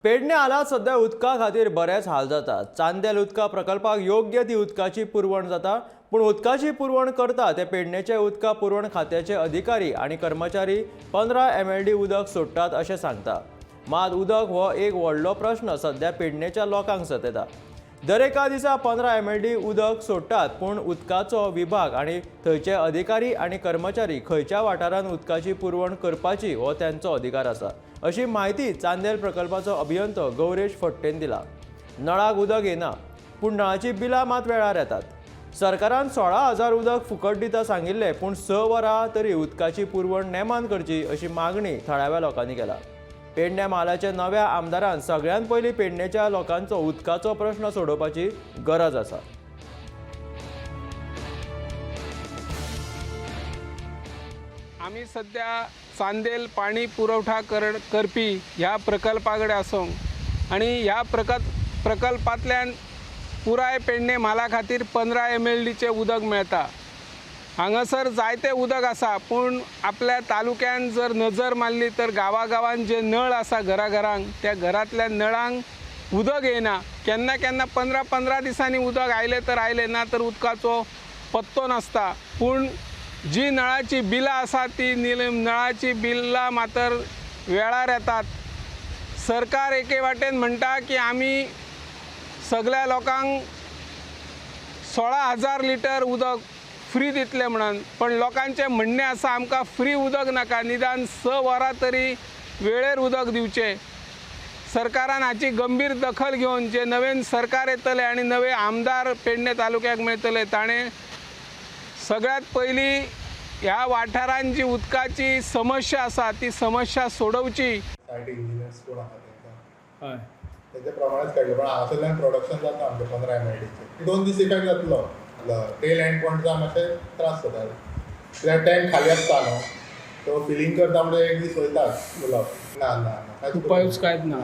पेडणे हालात सध्या उदका खातीर बरेच हाल जातात. चांदेल उदका प्रकल्पाक योग्य ती उदकाची पुरवण जाता, पूण उदकाची पुरवण करता ते पेडणेचे उदका पुरवण खात्याचे अधिकारी आनी कर्मचारी 15 MLD उदक सोडटात अशें सांगता. मात उदक हो एक व्हडलो प्रश्न सध्या पेडणेच्या लोकांक सतायता. दरेका दिसा 15 MLD उदक सोडटात, पूण उदकाचो विभाग आनी थंयचे अधिकारी आनी कर्मचारी खंयच्या वाठारांत उदकाची पुरवण करपाची हो तांचो अधिकार आसा, अशी म्हायती चांदेल प्रकल्पाचो अभियंतो गौरेश फडटेन दिला. नळाक उदक येना, पूण नळाची बिलां मात वेळार येतात. सरकारान 16,000 उदक फुकट दिता सांगिल्लें, पूण 6 वरां तरी उदकाची पुरवण नेमान करची अशी मागणी थळाव्या लोकांनी केला. पेडण्या म्हालाच्या नव्या आमदारान सगळ्यात पयलीं पेडणेच्या लोकांचो उदकाचो प्रश्न सोडोवपाची गरज आसा. आमी सद्या चांदेल पाणी पुरवठा करपी ह्या प्रकल्पा कडेन आसूंक आनी ह्या प्रकल्पांतल्यान पुराय पेडणे म्हाला खातीर 15 MLDचें उदक मेळटा. हांगासर जायतें उदक आसा, पूण आपल्या तालुक्यान जर नजर मारली तर गांवागांवान जे नळ आसा घराघरांक, त्या घरांतल्या नळांक उदक येयना. केन्ना केन्ना 15-15 दिसांनी उदक आयलें तर आयलें, ना तर उदकाचो पत्तो नासता. पूण जी नळाची बिलां आसा ती नळाची बिलां मात्र वेळार येतात. सरकार एके वाटेन म्हणटा की आमी सगळ्या लोकांक 16,000 लिटर उदक फ्री दितले म्हणून, पण लोकांचें म्हणणें आसा आमकां फ्री उदक नाका, निदान 6 वरां तरी वेळेर उदक दिवचें. सरकारान हाची गंभीर दखल घेवन जे नवें सरकार येतलें आनी नवे आमदार पेडणे तालुक्याक मेळटले ताणें सगळ्यांत पयलीं ह्या वाठारान जी उदकाची समस्या आसा ती समस्या सोडोवची. सायट इंजिनियर्स कोण आसा तांकां तेच्या प्रमाणेच काडलें, पण हांगासरल्यान प्रोडक्शन जाता आमचें 15 MLDचें. 2 दीस इफेक्ट जातलो. टेल एंड पॉयंटचा मातशे त्रास जाता, कित्याक टँक खाली आसता न्हू, तो फिलींग करता म्हणजे 1 दीस वयता फुलप. ना ना ना, उपायूच कांयच ना.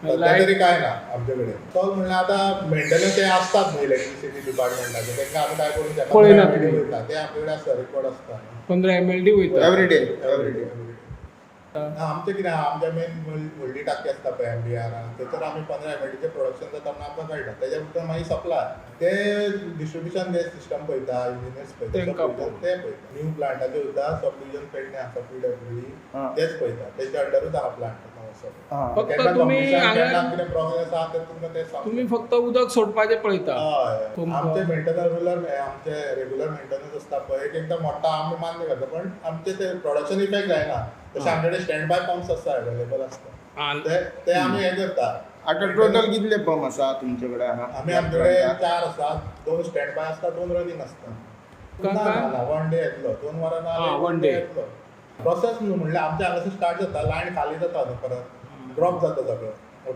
सद्या तरी कांय ना आमचे कडेन. तो म्हणल्यार आतां मेंटेनन्स हे आसतात न्हू इलेक्ट्रिसिटी डिपार्टमेंटाचे, तांकां आमी कांय करूंक शकना. पळयना वयता ते आमचे कडेन आसता, रिकॉर्ड आसता. 15 MLD वयता एवरी डे एवरी डे. आमचें कितें आहा, आमच्या मेन व्हडली टाकी आसता पळय MBR, थंयसर आमी 15 MLDचें प्रोडक्शन जाता म्हणून आमकां कळटा. तेज्या भितर मागीर सप्लाय ते डिस्ट्रिब्युशन ते सिस्टम पळयता, इंजिनियर्स पळयता, ते पळयता. न्यू प्लांटाचे वयता, सब डिविजन पेडणे आसा PWD, तेच पळयता, तेच्या अंडरूच आहा प्लांट. फक्त तुमी कितें प्रोग्रेस आहा ते तुमकां ते सांगता. तुमी फक्त उदक सोडपाचें पळयता. हय, आमचे मेंटेनन्स आमचे रेगुलर मेंटेनन्स आसता पळय, एक एकदां मोडटा आमी मान्य करता, पण आमचे ते प्रोडक्शन इफेक्ट जायना. तशें आमचे कडेन स्टँड बाय पंप्स आसता, अवेलेबल आसता, ते आमी हें करता. आतां टोटल कितले पंप आसा तुमचे कडेन? आमी आमचे कडेन 4 आसा, 2 स्टँड बाय आसता, 2 रनिंग आसता. ना ना, 1 डे येतलो, 2 वरां ना, 1 डे येतलो. प्रोसेस न्हू म्हणल्यार आमच्या हांगासर स्टार्ट जाता, लायन खाली जाता न्हू, परत ड्रॉप जाता सगळें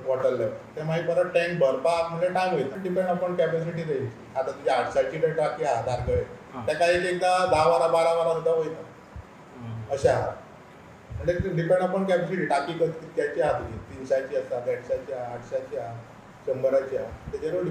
वॉटर लेवल, ते मागीर परत टँक भरपाक म्हणल्यार टायम वयता. डिपेंड अपॉन कॅपेसिटी तेजी. आतां तुजी 800ची टाकी आहा दारगळे, ताका एक एकदां 10 वरां 12 वरां सुद्दां वयता, अशें आहा. म्हणजे डिपेंड अपॉन कॅपेसिटी, टाकी कितक्याची आहा तुजी, 300ची आसा, 150ची आहा, 800ची आहा, 100ची आहा, तेजेरूय.